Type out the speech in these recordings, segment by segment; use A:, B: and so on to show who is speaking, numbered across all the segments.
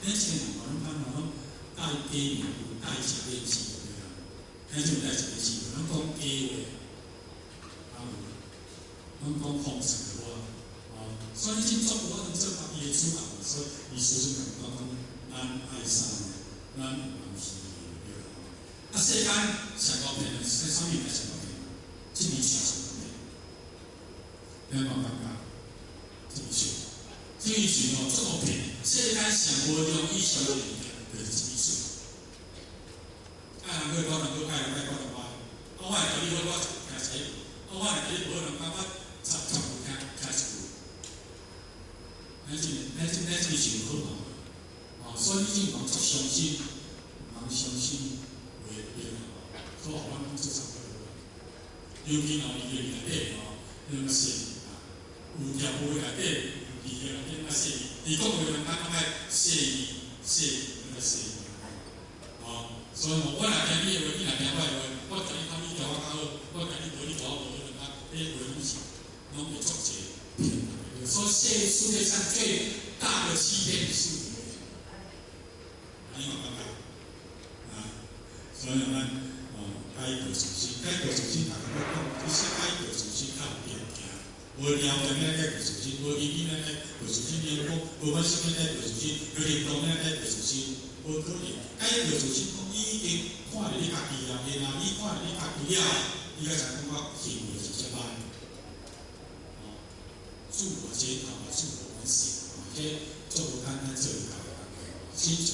A: 咱這個人吼，攏感覺攏帶假面具、戴假面具對啦。咱就戴假面具，攏講假話，啊有，攏講風塵的話，哦，所以你這做無法度做家己的主人，所以伊事實上講講，咱愛啥呢？咱毋是對啦。啊，世間上高騙的，啥物物上高騙？這支喙上高騙，你有無感覺？這支喙，這支喙吼，足夠騙。世間上無容易上無物件，就是這支喙。愛人好，講人好；愛人歹，講人歹。啊，我會對你好，我聽一句；啊，我會對你無好，人感覺十十句聽聽一句。咱這咱這咱這支喙好無？哦，所以你這毋通足相信，毋通相信話對啦。所以，予阮講做參考。尤其吼，伊內底吼，你較細膩啊，有條無內底，有字內底較細膩。伊講話人感覺愛細膩，細膩，較細膩。哦，所以吼，我若聽你的話，你若聽我的話，我共你講，你聽我較好；我共你無，你聽我無好，兩個彼話攏是攏會作者騙人。所以，世界上最大的欺騙是語言。你有感覺？啊，所以咱哦，改過自新，改過自新，大家攏講，其實改過自新較有條件，無條件咱改過自新，無依據咱改過自新，比如講無阮身邊改過自新，無行動咱改過自新，無可能。改過自新，講你已經看著你家己啊，然後你看著你家己了，你才知影講我行為是啥歹。哦，自我檢討啊，自我反省，哦，這足無簡單做會到的工課。心存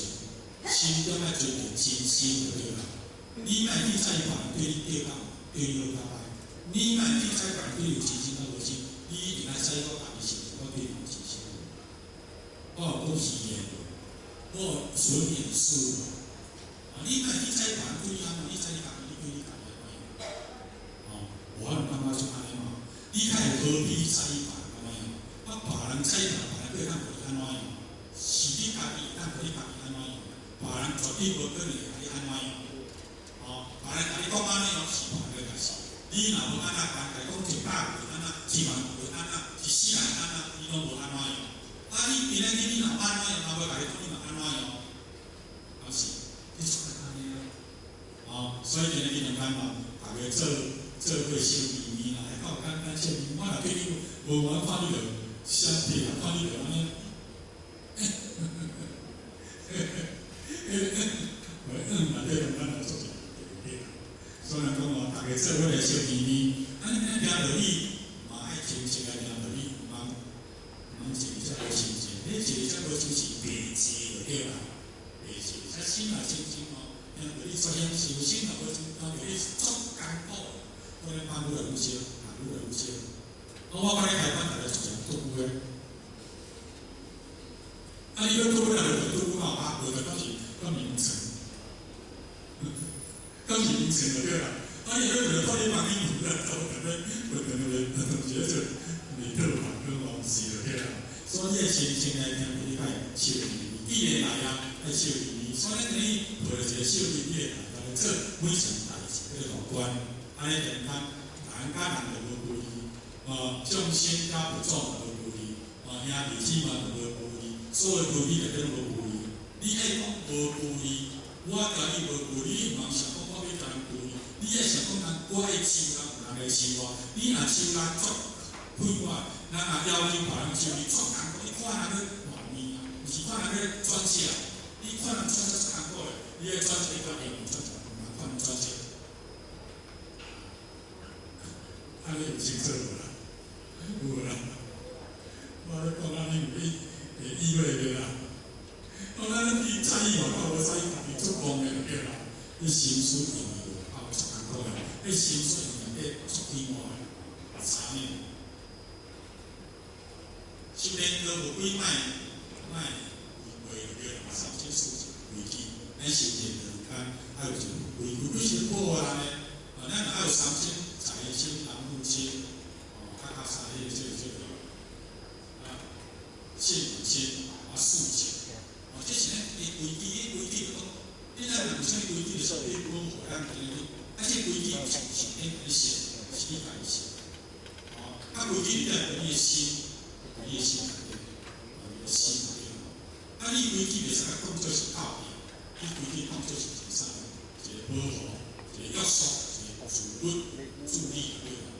A: 心中愛存著真心就對啦。你莫去在意別人對你對較對你好較歹，你莫去在意別人對你有真心較無心，你一定愛在意我家己是毋是我對你有真心。我有講虛言無？我有純言思無？啊，你莫去在意別人對你按怎，你在意家己，你對你家己按怎樣？哦，我有感覺像按呢嘛？你較會何必在意別人按怎樣？啊，別人在意別人，別人會當予你按怎樣？是你家己會當予你家己按怎樣？別人絕對無可能會共你按怎樣。哦，別人共你講按呢樣是別人的代誌。你若無按怎，別人共你講100句按怎，1萬句按怎，一世人按怎，你攏無按怎樣。啊，你今仔日你若按怎樣，若無共你講，你嘛按怎樣？啊是，你出來按呢啊？哦，所以今日你兩間嘛，大家做做伙笑眯眯啦，會夠簡單笑眯。我若對你無我看你就相片啊，看你就按呢。我嗯嘛，對咱來做一對。所以講哦，大家做伙來笑眯眯。啊，你聽道理嘛愛清晰來聽道理，毋通毋通一日才無清淨，你一日才無清淨，白坐就對啦，白坐。啊，心若清淨哦，聽道理足享受，心若無清，聽道理足艱苦，可能放愈來愈少，愈來愈少。啊，我甲你開講，大家做啥拄的？啊，你欲拄來就拄嘛，啊，無就講是講名稱，講是名稱就對啦。啊，你欲就托你房間有啦，做特別，無特別，特別做未套房跟王是就對啦。所以你心情來聽，你愛笑眯眯，既然來啊，愛笑眯眯。所以咱等於抱著一個笑眯眯的態度來做每項代誌，叫做樂觀。按呢健康，人佮人就無距離，哦，眾生佮佛祖嘛無距離，哦，兄弟姊妹嘛無距離，所有距離內底攏無距離。你愛講無距離，我共你無距離，你毋通想講我欲共人距離。你愛想講人，我愛收人，有人來收我。你若收人足快活，人若要求別人收你足艱苦，你看人咧換面啊，毋是看人咧轉車，你看人轉車足艱苦的，你愛轉車較會用轉車，毋通看人轉車。按呢有清楚無啦？有無啦？我咧講按呢有意會意會袂啦？我咱去在意外口，無在意家己足戇的就對啦。你心思用佇外口足艱苦的，你心思用內底足快活的，差呢。修煉過無幾擺，莫違背就對啦。三清四規矩，咱修煉就間愛有一個規矩，規矩是保護咱的。啊，咱若愛有三心：財心、人夫心，哦，較較啥迄個這個這個啊，信心啊，事情。哦，這是咱的規矩，彼規矩就講，你咱若有啥物規矩，就是你保護咱今日，啊，這規矩是是你家己設，是你家己設。哦，啊，規矩你愛你的心，你的心內底，你的心內底。啊，你規矩袂使共當做是教義，你規矩當做是一個啥？一個保護，一個約束，一個自律、自律對啦。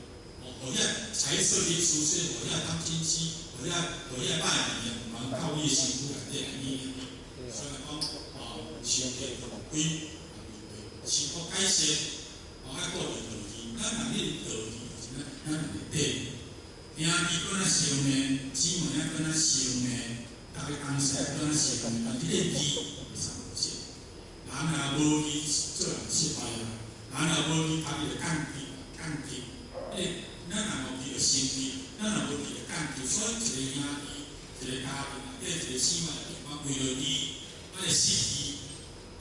A: 哦，予遐財色的書說，予遐貪嗔痴，予遐歹物件，毋通到你的身軀內底來影響你。所以講，哦，修煉規，生活改善，哦，愛顧著道義。咱人咧道義就是咱咱人的底。兄弟閣怎相罵，姊妹仔閣怎相罵，逐个同事閣怎相罵，但這個義會使無變。人若無義，做人失敗啊！人若無義，家己就降級降級。欸，咱若無義就生氣，咱若無義就降級。所以一個兄弟，一個家庭內底，一個姊妹內底，我為著義，啊來失義，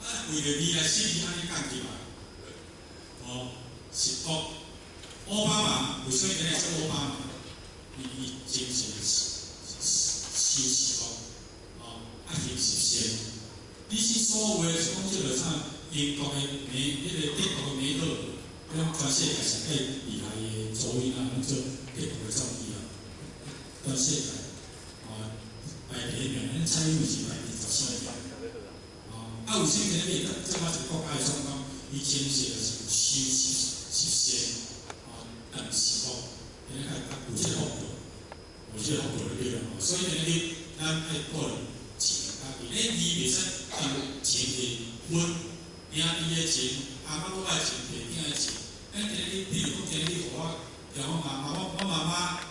A: 啊為著義來失義，按呢降級啊？哦，是福。奧巴馬為啥物今日做奧巴馬？伊精神修十福，哦，啊行十善。你是所謂是講這個啥？英國的媒，彼個德國的媒體，彼種全世界上蓋厲害的組員啊，攏做德國的總理啊，全世界哦排第一名，咱蔡英文是排第14名。哦，啊，為啥物今日這擺一個國家的總統，伊前世就是修十善，哦，但十福，今日較有這個福報，有這個福報就對了。所以今日咱愛顧情，家己，咱義袂使當情的分，兄弟的情，阿媽母的情，爸囝的情。咱今日，比如講今日予我，我媽媽，我媽媽。